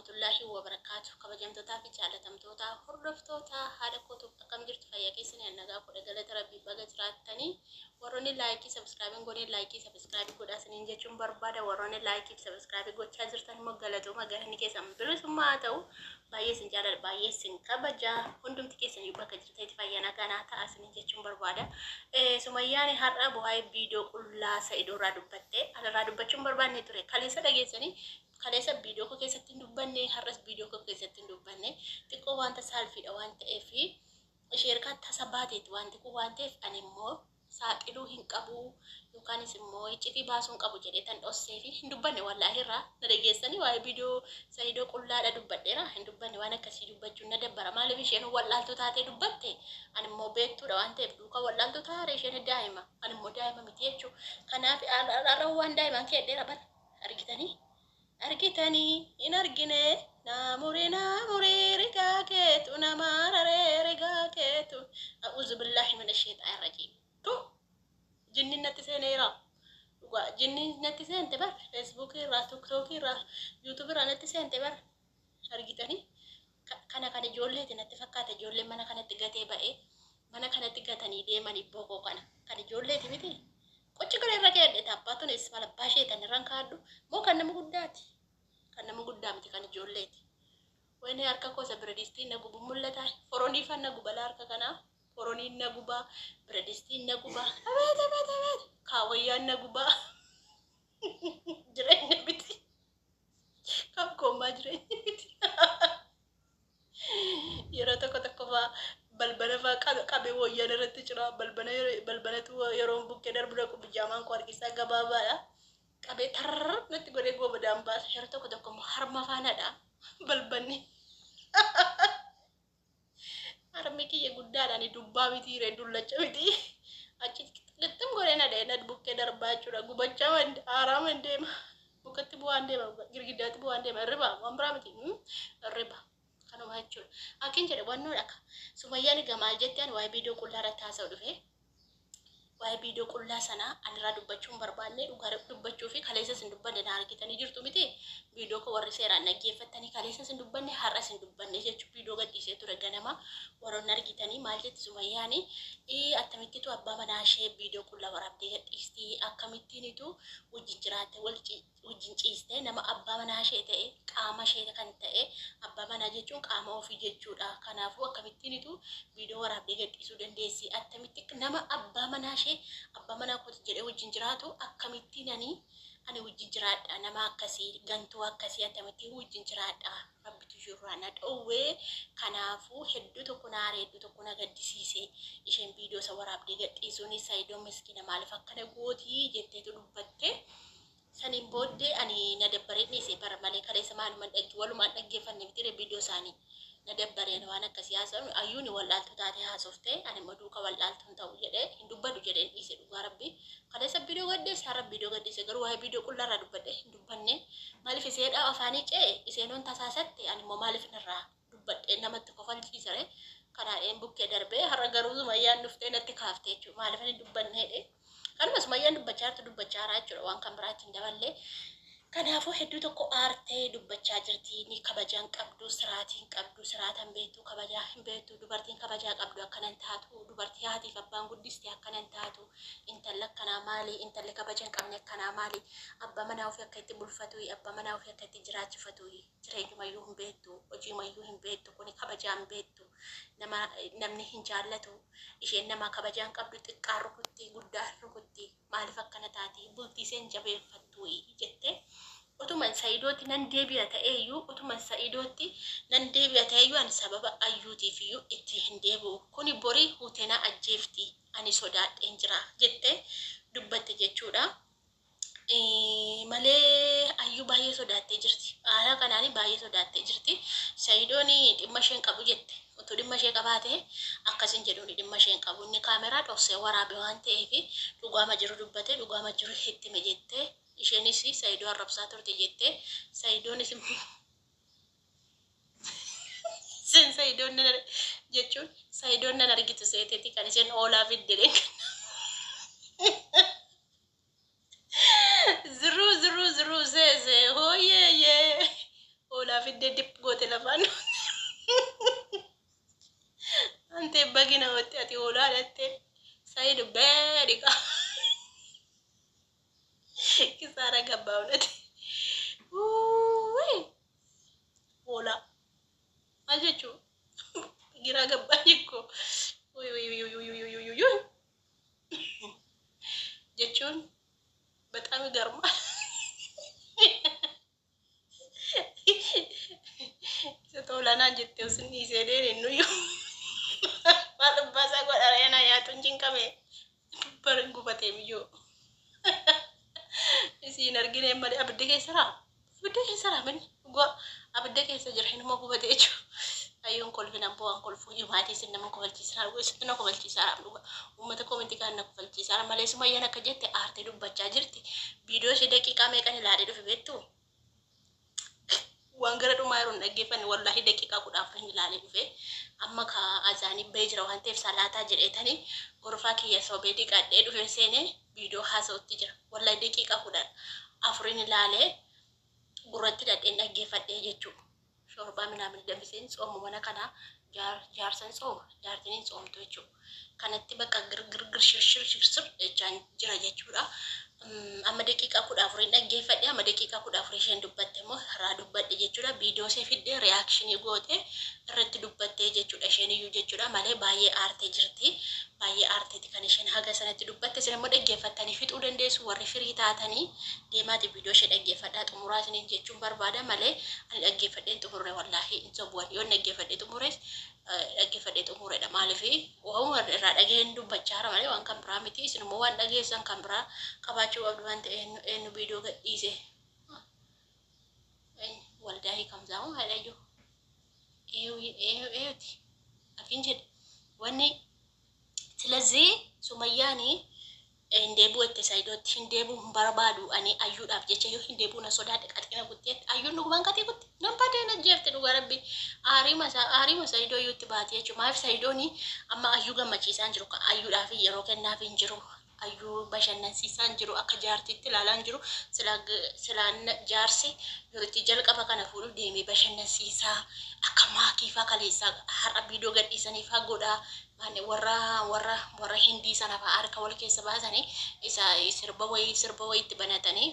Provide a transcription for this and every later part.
Warahmatullaahi wabarakaatu. Kabajamtootaa fi jaalatamtoota hordoftoota haadha kootuuf, akkam jirtu? Fayyaa keessanii? Nagaa kudha galata rabbii, baga jiraattanii. Warroonni like subscribe godhee, like subscribe godhaa isiniin jechuun barbaada. Warroonni like fi subscribe gochaa jirtan immoo galatooma, galanni keessan bilisummaa haa ta'u. Baay'ee isin jaalladha, baay'ee isin kabaja. Hundumti keessan iyyuu bakka jirtanitti fayyaa nagaa naa ta'a isiniin jechuun barbaada. Sumayyaan har'a waa'ee viidiyoo qullaa Sa'idoo irraa dubbatte. Anarraa dubbachuun barbaanne ture. Kaleessa dhageessanii, kaleessa viidiyoo koo keessatti hin dubbanne, har'as viidiyoo koo keessatti hin dubbanne. Xiqqoo wanta saalfiidha waan ta'eef, ishee harkaa tasa baateeti wanti kun waan ta'eef, ani immoo saaxiluu hin qabu yookaanis immoo iccitii baasuu hin qabu jedhee tan dhossee fi hin dubbanne. Wallaahi irraa na dhageessanii, waa'ee viidiyoo Sa'idoo qullaadha dubbadheera hin dubbanne. Waan akkasii dubbachuun na dabbara. Maaliif? Isheen wallaaltuu taatee dubbatte, ani immoo beektuudha waan ta'eef duukaa wallaaltuu taare. Isheen daa'ima, ani immoo daa'ima miti jechuudha. Kanaaf har'a waan daa'imaan keedheera bara argitanii argitanii hin argine. Naamuree naamuree rigaa keetu namaararee rigaa keetu. A'uuzu billaahi mina sheexaan rajiim. Tu jinniin natti seeneera. Dhugaa jinniin natti seente bar. Feesbuukii irraa, tiktookii irraa, yuutuubii irraa natti seente bar. Argitanii, kana kan ijoolleeti natti fakkaata. Ijoolleen mana kanatti gatee ba'ee, mana kanatti gatanii deemanii boqoo kana kan ijoolleeti miti. Qochi gara irra keedhe taappaatunis mala abbaa isheetan irraan kaadhu moo kan nama guddaati? Kan nama guddaa miti, kan ijoolleeti. Wayne, harka koo isa biradistiin na gubu mul'ata. Foronii fan na guba harka kanaa. Foroniin na gubaa, biradistiin na gubaa, abeet abeet abeet, kaawayyaan na gubaa. Jireenya miti. Kan koommaa jireenya miti. Yeroo tokko tokko faa balbala faa qabee wayyaan irratti cira. Balbala balbalatu yeroo bukkee darbu dhaqu bijaamaan koo harkisaa gabaabaadha. Qabee tarrr natti godhee goobadaan baasa. Yeroo tokko tokko immoo harma faanadha balbanni. Harmi kiyya guddaadha, ani dubbaa miti ree, dullacha miti. Achi qixxim godhee na dha'ee na bukkee darbaa jechuudha. Gubachaa aaraa man deema. Mukatti bu'aan deema, girgiddaatti bu'aan deema. Hirriba, waan biraa miti. Hirriba. Kanuma jechuudha. Akkin jedhe wannoodha akka. Sumayyaan egaa maal jette? Ani waa'ee viidiyoo qullaa irratti haasa'u dhufe. Waa'ee viidiyoo qullaa sanaa anirraa dubbachuu hin barbaanne dhugaa dubbachuu fi kaleessas hin dubbanne. Na argitanii jirtu miti? Viidiyoo koo warri seeraan dhaggeeffattanii, kaleessas hin dubbanne, har'as hin dubbanne jechuun viidiyoo gadhiisee ture ganama warroonni argitanii. Maal jetti Sumayyaani? Akkamittitu abbaa manaa ishee viidiyoo qullaa waraabdee gadhiisti? Akkamittiinitu wajjin jiraatte, wal wajjin ciiste, nama abbaa manaa ishee ta'e, qaama ishee kan ta'e? Abbaa manaa jechuun qaama ofii jechuudha. Kanaafuu akkamittiinitu viidiyoo waraabdee gadhiisuu dandeessi? Attamitti nama abbaa manaa ishee, abbaa manaa kooti jedhee wajjin jiraatu, akkamittiin ani wajjin jiraadha? Nama akkasii, gantuu akkasii akkamittiin wajjin jiraadha? Rabbitu jirraa na dhowwee. Kanaafuu hedduu tokko na aare, hedduu tokko na gaddisiise isheen viidiyoo isa waraabdee gadhiisuun. Saayidoo miskiina maaliif akkana gootii jetteetu dubbatte. Saniin booddee ani na dabbaree dhiise bara malee. Kaleessa maalumaan dhagge, walumaan dhaggeeffanne miti viidiyoo isaanii. Na dabbaree waan akkasii haasa'u. Ayyuuni wallaaltuu taatee haasofte, ani immoo duuka wallaaltuun ta'u jedhee hin dubbadhu jedheen dhiise. Dhugaa rabbi, kaleessa viidiyoo gaddeesse, har'a viidiyoo gaddeesse, garuu waa'ee viidiyoo qullaarraa dubbadhe hin dubbanne. Maaliif? Iseedha afaanii ce'e, iseenoon tasaasatte, ani immoo maaliif irraa dubbadhe namatti kofalchiisare? Kanaadheen bukkee darbee. Har'a garuu Sumayyaan dhuftee natti kaafte jechuudha. Maaliif ani dubbanneedhe? Kanuma Sumayyaan dubbachaa jirtu dubbachaa jira jechuudha, waan kan biraatti hin daballee. Kanaafuu hedduu tokko aartee dubbachaa jirti. Ni kabajaan qabdu, siraatiin qabdu, siraatan beektu, kabajaa hin beektu. Dubartiin kabajaa qabdu akkanan taatu, dubartii haatiif abbaan guddiste akkanan taatu. Intalli akkanaa maali? Intalli kabaja hin qabne akkanaa maali? Abbaa manaa ofii akka itti bulfatu, abbaa manaa ofii akka itti jiraachifatu, jireenyumayyuu hin beektu, hojiimayyuu hin beektu, kuni kabajaa hin beektu. Nama namni hin jaallatu. Isheen nama kabajaa hin qabdu, xiqqaa rukutti, guddaa rukutti. Maaliif akkana taati? Bultii isheen jabeeffattu jette. Utuman Sa'idootti nan deebi'a ta'eeyyuu, utuman Sa'idootti nan deebi'a ta'eeyyuu, ani sababa ayyuutiif iyyuu itti hin deebi'u. Kuni borii huutenaa ajjeefti. Ani sodaadheen jira jette dubbatte jechuudha. Malee ayyuu baay'ee sodaattee jirti. Haala kanaan baay'ee sodaattee jirti. Sa'idoon dhimma isheen qabu jette. Utuu dhimma ishee qabaate akkasin jedhuun, dhimma isheen qabu. Inni kaameraa dhoksee waraabe waan ta'eef dhugaama jiru dubbate, dhugaama jiru ittime jette. Isheenis Sa'idoo arrabsaa turte jette. Sa'idoonis isheen Sa'idoon nan jechuun Sa'idoon nan argitu seeteeti kan isheen oolaa fidde. Ziruu ziruu ziruu seese hooyeeyee. Oolaa. Hoolaa fiddee dip goote lafaan. Antee bagina watti ati hoolaa dhatte. Said bee dhiqa. Kisaara gabbaabnati. Wuuwii. Hoolaa. Maal jechuu? Giraa gabbaa jikko. Wuy wuy wuy wuy wuy wuy wuy. Jechuun በጣም ይገርማል። Isa toolanaa jettee usin dhiisee deene nuyyuu maal abbaa isaa godha reena nyaatuun cinqame barin gubatee miyyoo isiin arginee malee abidda keessa raa abidda keessa raa manni dhugaa abidda keessa jira inuma gubatee jechuudha. Ayyoon kolfin abboo waan kolfuu himaatii isin nama kofalchiisaa dhugaa isin na kofalchiisaa dhugaa uummata koomentii kaan na kofalchiisaa malee sumayyaan akka jette aartee dubbachaa jirti. Viidiyoo ishee daqiiqaa meeqan ilaalee dhufe beektu? Waan gara dhumaa yeroo hin dhaggeeffanne wallaahi daqiiqaa 14 ilaalee dhufe. Amma ka azaanii bahee jira waan ta'eef salaataa jedheetanii gorfaa kiyya sobee dhiqadhee dhufe seenee viidiyoo haasa'utti jira. Wallaahi daqiiqaa 14 ilaalee gurratti dhadheen dhaggeeffadhee jechuudha. Shorbaa minaamin danfiseen tsoomu mana kanaa jaarsan tsooma jaartiin hin tsoomtu jechuudha. Kanatti bakka girgirgir shirshir shirsir jechaan jira jechuudha. Amma daqiiqaa 14 dhaggeeffadhe amma daqiiqaa 14 isheen dubbatte immoo irraa dubbadhe jechuudha. Viidiyoo ishee fiddee reaction goote irratti dubbattee jechuudha isheen iyyuu jechuudha malee baay'ee aartee jirti. Baay'ee aarteeti kan isheen haga sanatti dubbatte. Isin immoo dhaggeeffattanii fixuu dandeessu warri firii taatanii deemaati viidiyoo ishee dhaggeeffadhaa xumuraa isiniin jechuun barbaada malee ani dhaggeeffadheen xumurre wallaahi hin sobu'an yoon dhaggeeffadhee xumures dhaggeeffadhee xumuredha maaliif waanuma irraa dhageen dubbachaa jira malee waan kan biraa miti isin immoo waan dhageessan kan biraa qabaachuu qabdu waan ta'e eenyu eenyu viidiyoo gadhiise eenyu waldaa hiikamsaa moo haadhayyuu eeyuti akin jedhe wanni ስለዚህ sumayyaani hin deebi'u jette Saidootti hin deebi'u hin barbaadu ani ayyuudhaaf jecha yoo hin deebi'u na sodaadhe qaxina kutti jette ayyuun dhugumaan qaxii kutti nan badee na jeefte dhugaa rabbi aariima isaa aariima Saidoo iyyuu itti baate jechuudha maaliif Saidooni amma ayyuu gammachiisaa hin jiru ayyuudhaaf yeroo kennaaf hin jiru ayyuu bashannansiisaa hin jiru akka jaartiitti ilaalaa hin jiru sila sila jaarsi yeroo itti jalqaba kana fuudhuuf deemee bashannansiisaa akka maakiifaa kaleessaa har'a viidiyoo gadhiisaniifaa godhaa maanne warra warra warra hindii sana fa'aa harka wal keessa baasanii isa sirba wayii sirba wayii itti banatanii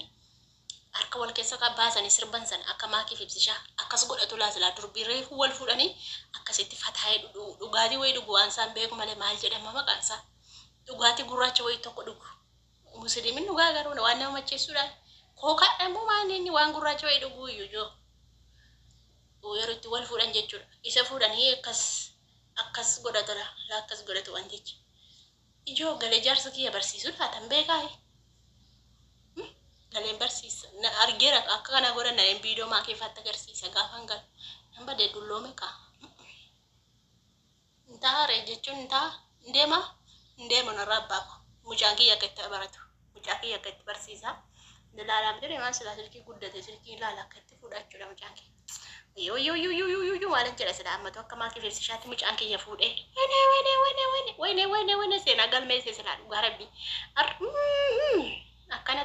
harka wal keessa baasanii sirban sana akka maakiif ibsishaa akkas godhatu laa silaa durbii reefuu wal fuudhanii akkasitti fataa'ee dhugaatii wayii dhugu waan isaan beeku malee maal jedhama maqaan isaa dhugaatii gurraacha wayii tokko dhugu musliimin dhugaa garuu waan nama macheessuudhaan kookaadha immoo maal inni waan gurraacha wayii dhuguu iyyuu joo yeroo itti wal fuudhan jechuudha. Isa fuudhanii akkas akkas godhatu la akkas godhatu wantichi. Ijoo galee jaarsa kiyya barsiisuu laatan beekaa? Galeen barsiisa. Na argeera akka kana godhan na viidiyoo maa keeffaatti agarsiisa gaafan galu. Nan badee dulloome kaa. Hin taare jechuun hin taa hin deema hin deemu narraa abbaa koo. Mucaan kiyya akka itti baratu. Mucaa kiyya akka itti barsiisa. Ilaalaa miti maal silaa silkii guddate silkii ilaala akka itti fuudhachuudha mucaan kiyya. Yoo yoo yoo yoo yoo yoo maalan jedha silaa ammatu akka maakii fi mucaan kiyya fuudhee. Wene wene wene wene wene wene wene seenaa galmeesse silaa dhugaa rabbii. Akkana.